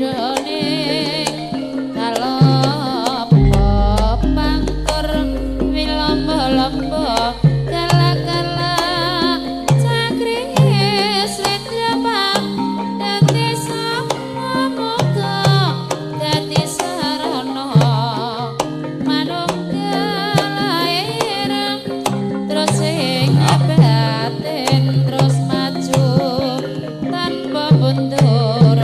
dadane kalopo pangkur wilombo-lombo kala-kala cakringe slendra dadi samuga dadi sarana manunggal lair terus ing batin terus maju tanpa mundur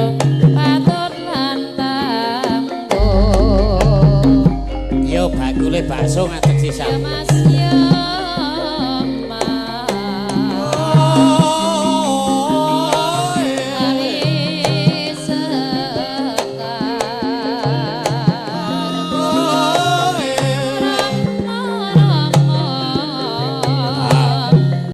patut lan tangguh. Yo bakule bakso ngadeg Ya sisan. Mas.